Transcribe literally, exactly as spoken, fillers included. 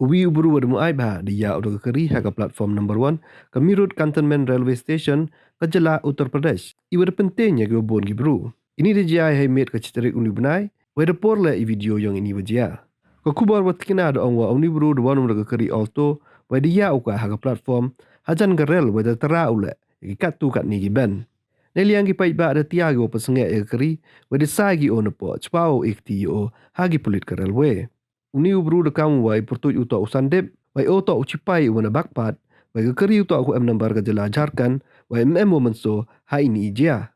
Uwi u bru wa da muaid bha da yah u da ka kari ha ka platform number one ka Meerut Cantonment Railway Station ka jylla Uttar Pradesh, iwa da pynteng ya kiwa boon ki bru. Ini da jia hei miet ka chi tarik uni u bnai, wei da por leh i video yong ini wa jia. Ka khubor wa tikna da ong wa uni u bru da wan u da ka kari Alto, wei da yah u ka ha ka platform hajan ka rel, wei da tara u leh ya ki kattu katni ki ben. Neiliang ki paidbah da tia ki wow pynsangeh ya ka kari, wei da sai ki o napoh chwa wow e kti ya o ha ki pulit ka railway. Uni u bru da kam u wa i pyrtuit u toh u Sandip, wei o toh u chipai uwa na Bagpat, wei ka kari u toh ka em number ka jylla Jharkhand, wei em em wa mynsaw ha ini i jia.